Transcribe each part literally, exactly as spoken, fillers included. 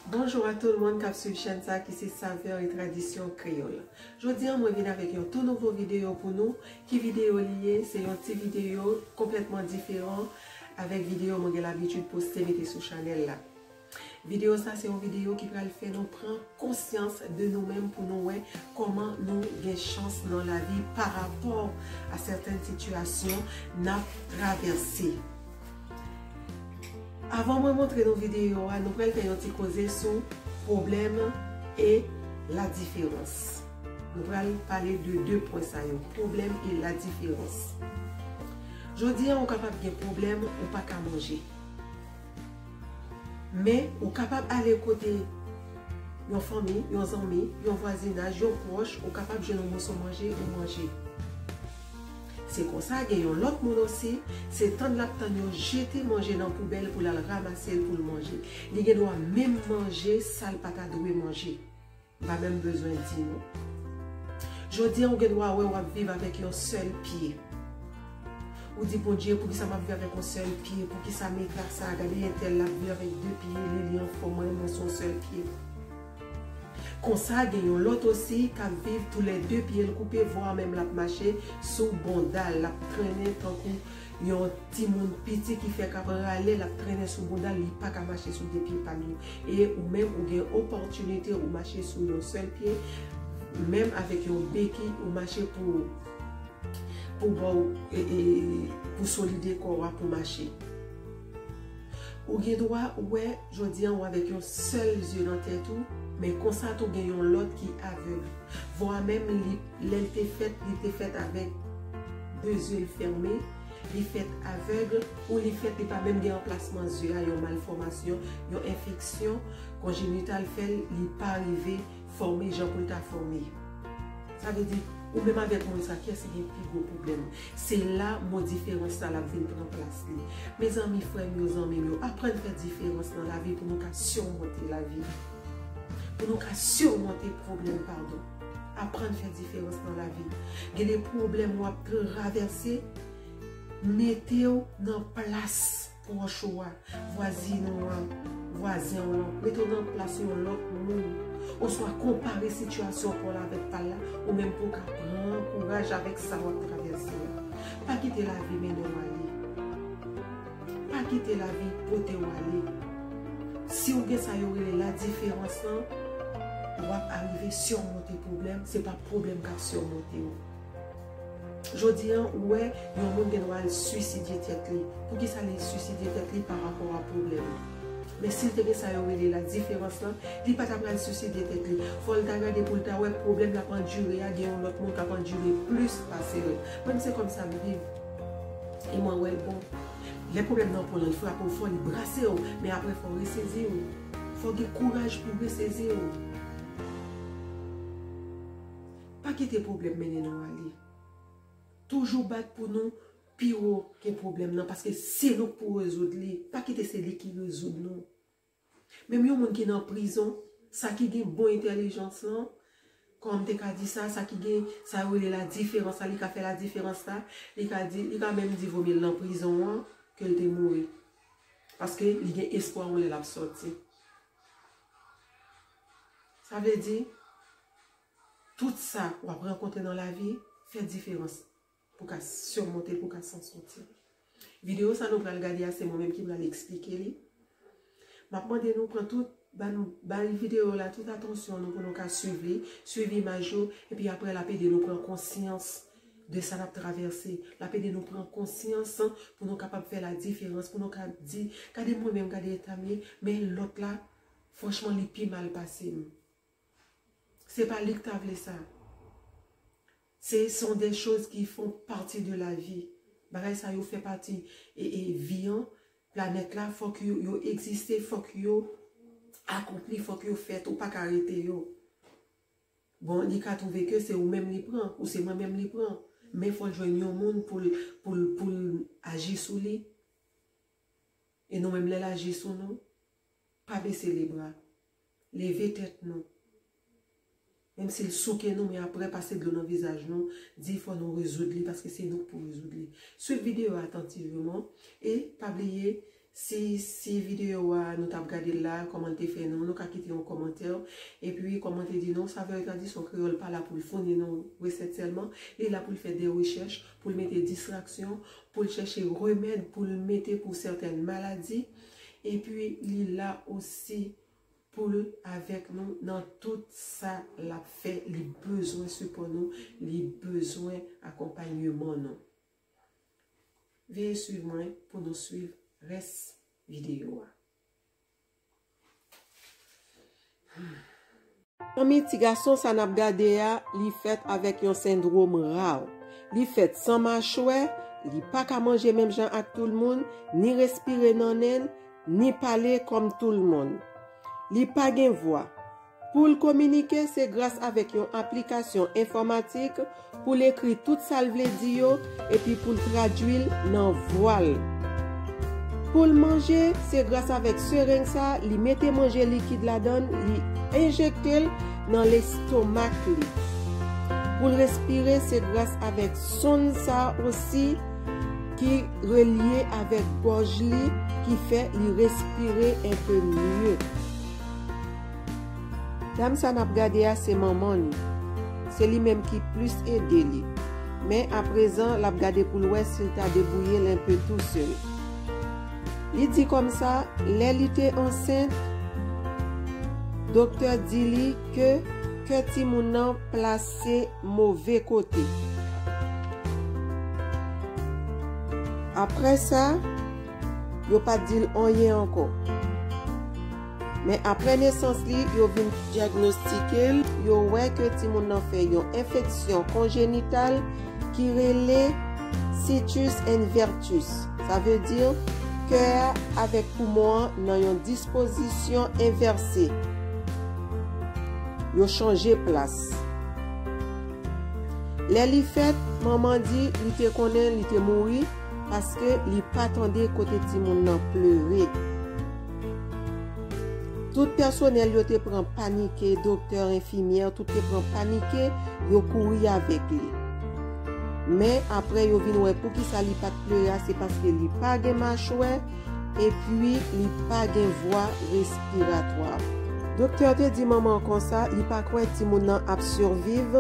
Bonjou a tout moun k ap swiv chèn sa ki se Saveurs et Traditions Créoles. Jodi a, mwen vin avèk yon tou nouvo videyo pou nou. Ki videyo li ye? Se yon ti videyo konplètman diferan avèk videyo mwen gen labitid poste mete sou chanèl la. Videyo sa se yon videyo ki pral fè nou pran konsyans de nou menm pou nou wè kòman nou gen chans nan lavi pa rapò a sètèn sitiyasyon n ap travèse. Avan mwen montre nou videyo a, nou pral fè yon ti koze sou pwoblèm e la diferans. Nou pral pale de de pwen sa yo, pwoblèm e la diferans. Jodi a, ou kapab gen pwoblèm ou pa ka manje. Men, ou kapab ale kote yon fanmi, yon zanmi, yon vwazinaj, yon pwòch, ou kapab jwenn yon moso manje ou manje. Se konsa, gen yon lòt moun osi, se tann l ap tann yo jete manje nan poubèl pou l al ranmase l pou l manje. Li gen dwa menm manje sa l pa ta dwe manje. M pa menm bezwen di nou. Jodi a, ou gen dwa wè w ap viv avèk yon sèl pye. Ou di, "Bondye, poukisa m ap viv avèk yon sèl pye? Poukisa m eta sa? Gade entèl l ap viv avèk de pye li, li anfòm, mwen, mwen se yon sèl pye." Konsa, gen yon lòt osi k ap viv toulède pye l koupe, vwa menm l ap mache sou bonda l, l ap trennen tankou yon timoun piti ki fèk ap rale, l ap trennen sou bonda l, li pa ka mache sou de pye pa l yo. E ou menm, ou gen opòtinite, ou mache sou yon sèl pye, menm avèk yon beki, ou mache pou, pou ba w, e, e, pou solide kò w a pou mache. Ou gen dwa wè, jodi a, ou avèk yon sèl zye nan tèt ou, men konsa tou gen yon lòt ki avèg. Vwa menm, li, lè l te fèt, li te fèt avèk de zye l fèmen, li fèt avèg, ou li fèt, li pa menm gen anplasman zye a, yon malfòmasyon, yon enfeksyon konjenital fè l, li pa rive fòme jan pou l ta fòme. Sa vle di, ou menm avèk moun sa, kiyès ki gen pi gwo pwoblèm? Se la mo diferans sa l ap vin pran plas li. Mezanmi, frè m yo, zanmi m yo, aprann fè diferans nan lavi pou nou ka simonte lavi. Pou nou ka simonte pwoblèm, padon. Aprann fè diferans nan lavi. Gen de pwoblèm w ap travèse, mete w nan plas pwòch ou a, vwazin ou an, vwazen w lan, mete w nan plas yon lòt moun, oswa konpare sitiyasyon pa w la avèk pa l la, ou menm pou w ka pran kouraj avèk sa w ap travèse a. Pa kite lavi mennen w ale. Pa kite lavi pote w ale. Si w gen sa yo rele la diferans lan, w ap arive simonte pwoblèm, se pa pwoblèm k ap simonte w. Jodi a, ou wè, yon moun gen dwa al swisidye tèt li. Poukisa li swisidye tèt li pa rapò a pwoblèm? Men si l te gen sa yo rele la diferans lan, li pa ta pral swisidye tèt li. Fò l ta gade pou l ta wè pwoblèm l ap andire a, gen yon lòt moun k ap andire plis pase l. Mwen, se kòmsa m viv. E mwen wè l bon. Lè pwoblèm nan pran w, li frape w fò, li brase w, men apre fò w resezi w. Fò w gen kouraj pou w resezi w. Pa kite pwoblèm mennen nou ale. Toujou bat pou nou pi wo ke pwoblèm nan, paske se nou k pou rezoud li. Pa kite se li ki rezoud nou. Menm yon moun ki nan prizon, sa ki gen bon entèlijans lan, kòman m te ka di sa, sa ki gen, sa yo rele la diferans la, li ka fè la diferans la, li ka di, li ka menm di vo mye l nan prizon an ke l te mouri. Paske li gen espwa yon lè l ap sòti. Sa vle di, tout sa w ap rankontre nan lavi, fè diferans pou ka simonte l, pou ka san soti. Videyo sa nou pral gade a, se mwen menm ki pral eksplike li. M ap mande nou pran tout, ba nou, bay videyo la tout atansyon nou pou nou ka swiv li, swiv imaj yo, epi apre l ap ede nou pran konsyans de sa n ap travèse. L ap ede nou pran konsyans pou nou kapab fè la diferans, pou nou ka di, gade mwen menm, gade eta m ye, men lòt la, franchman, li pi mal pase m. Se pa li k ta vle sa. Ce sont des choses qui font partie de la vie. Bagay sa yo fè pati e, e vi an, planèt la, fòk yo, yo egziste, fòk yo akonpli, fòk yo fèt, ou pa ka rete yo. Bon, li ka twouve ke se ou menm li pran, ou se mwen menm li pran. Men fò l jwenn yon moun pou l, pou l, pou l aji sou li. E nou menm, lè l aji sou nou, pa bese lebra. Leve tèt nou. Menm si l souke nou, men apre pase dlo nan vizaj nou, di fò nou rezoud li, paske se nou k pou rezoud li. Swiv videyo a atantivman e pa bliye, Si, si videyo a nou t ap gade l la, kòman l te fè nou, nou ka kite yon kòmantè. Epi, kòman te di nou, Savè Tradisyon Kreyòl pa la pou l founi nou resèt sèlman, li la pou l fè de rechèch, pou l mete distraksyon, pou l chèche remèd, pou l mete pou sètèn maladi. Epi, li la osi pou l avèk nou nan tout sa l ap fè. Li bezwen sipò nou, li bezwen akonpanyeman nou. Veye swiv mwen pou nou swiv rès videyo a. Fanmi ti gason sa n ap gade a, li fèt avèk yon sendwòm ra. Li fèt san machwè, li pa ka manje menm jan ak tout moun, ni respire nan nen l, ni pale kòm tout moun. Li pa gen vwa. Pou l kominike, se gras avèk yon aplikasyon enfòmatik pou l ekri tout sa l vle di yo epi pou l tradui l nan vwa l. Pou l manje, se gras avèk sereng sa, li mete manje likid ladan l, li enjekte l nan lestomak li. Pou l respire, se gras avèk sonn sa osi ki relye avèk gòj li, ki fè li respire enpe mye. Dam sa n ap gade a se manman li. Se li menm ki plis ede li. Men aprezan, l ap gade pou l wè si l ta debouye l enpe tousèl. Li di kòmsa, lè li te ansent, doktè di li ke kè timoun nan plase move kote. Apre sa, yo pa t di l anyen ankò. Men apre nesans li, yo vin dyagnostike l, yo wè ke timoun nan fè yon enfeksyon konjenital ki rele situs invertus. Sa vle di kè a avèk poumon an nan yon dispozisyon envèse. Yo chanje plas. Lè li fèt, manman di li te konnen li te mouri paske li pa tande kote timoun nan plere. Tout pèsonèl yo te pran panike, doktè, enfimyè, tout te pran panike, yo kouri avèk li. Men apre yo vin wè poukisa li pa t plere a, se paske li pa gen machwè, epi li pa gen vwa respiratwa. Doktè te di manman an konsa, li pa kwè timoun nan ap siviv,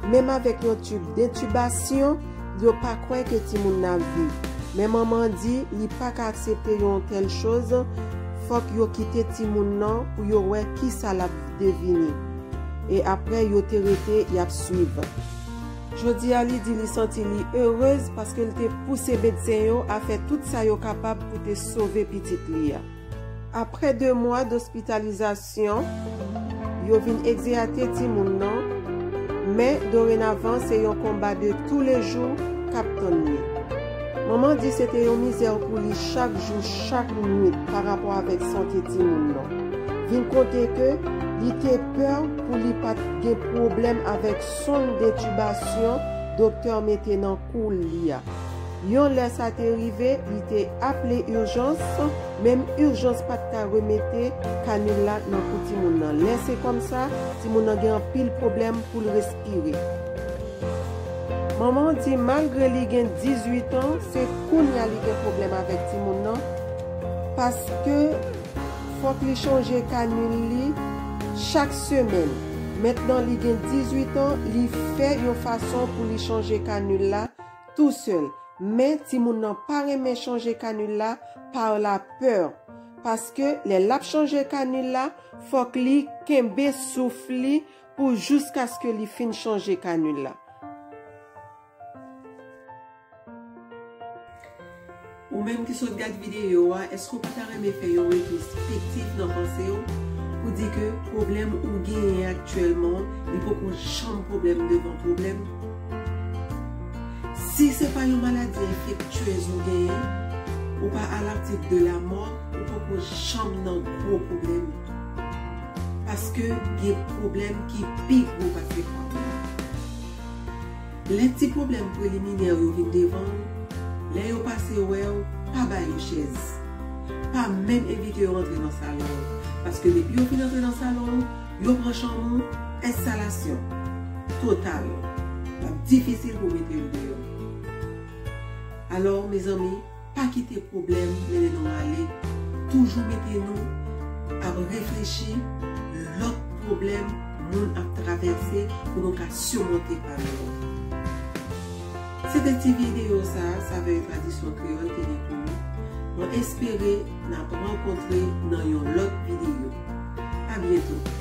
menm avèk yon tib dentibasyon, yo pa kwè ke timoun nan ap viv. Men manman an di, li pa ka aksepte yon tèl choz, fòk yo kite timoun nan pou yo wè kisa l ap devini. E apre, yo te rete, y ap swiv. Jodi a, li di li santi li erez paske l te pouse medsen yo a fè tout sa yo kapab pou te sove pitit li a. Apre de mwa dospitalizasyon, yo vin egzeyate timoun nan, men dorenavan se yon konba de toulejou k ap tann li. Manman di se te yon mizè pou li chak jou, chak nwit pa rapò avèk sante timoun nan. Vin konte ke li te pè pou li pa t gen pwoblèm avèk sonn dentibasyon doktè mete nan kou li a. Yon lè sa te rive, li te aple ijans, menm ijans pa t ka remete kanil la nan kou timoun nan. Lè se kòmsa, timoun nan gen anpil pwoblèm pou l respire. Manman an di malgre li gen dizuit an, se kounye a li gen pwoblèm avèk timoun nan, paske fòk li chanje kanil li chak semèn. Mentnan li gen dizuit an, li fè yon fason pou li chanje kanil la tousèl. Men timoun nan pa renmen chanje kanil la pa lapè. Paske lè l ap chanje kanil la, fòk li kenbe souf li pou jiskaske li fin chanje kanil la. Ou menm ki sot gad videyo a, èske w pa ta renmen fè yon retwospektif nan panse w pou di ke pwoblèm ou genyen aktyèlman, li poko janm pwoblèm devan pwoblèm? Si se pa yon maladi enfektyez ou genyen, ou pa à la tête de la mort, ou poko janm nan gwo pwoblèm. Paske gen pwoblèm ki pi gwo pase pa w. Lè ti pwoblèm preliminè yo vin devan w, lè yo pase wè w, pa ba yo chèz. Pa menm envite yo rantre nan salon w. Paske depi yo fin rantre nan salon w, yo pran chanm ou, enstalasyon total. L ap difisil pou mete yo deyò. Alò, mezanmi, pa kite pwoblèm mennen nou ale toujou mete nou ap reflechi lòt pwoblèm moun ap travèse pou nou ka simonte pa nou. Se te ti videyo sa a, Savè Tradisyon Kreyòl te gen pou nou. Mwen espere n ap rankontre nan yon lòt videyo. A byento!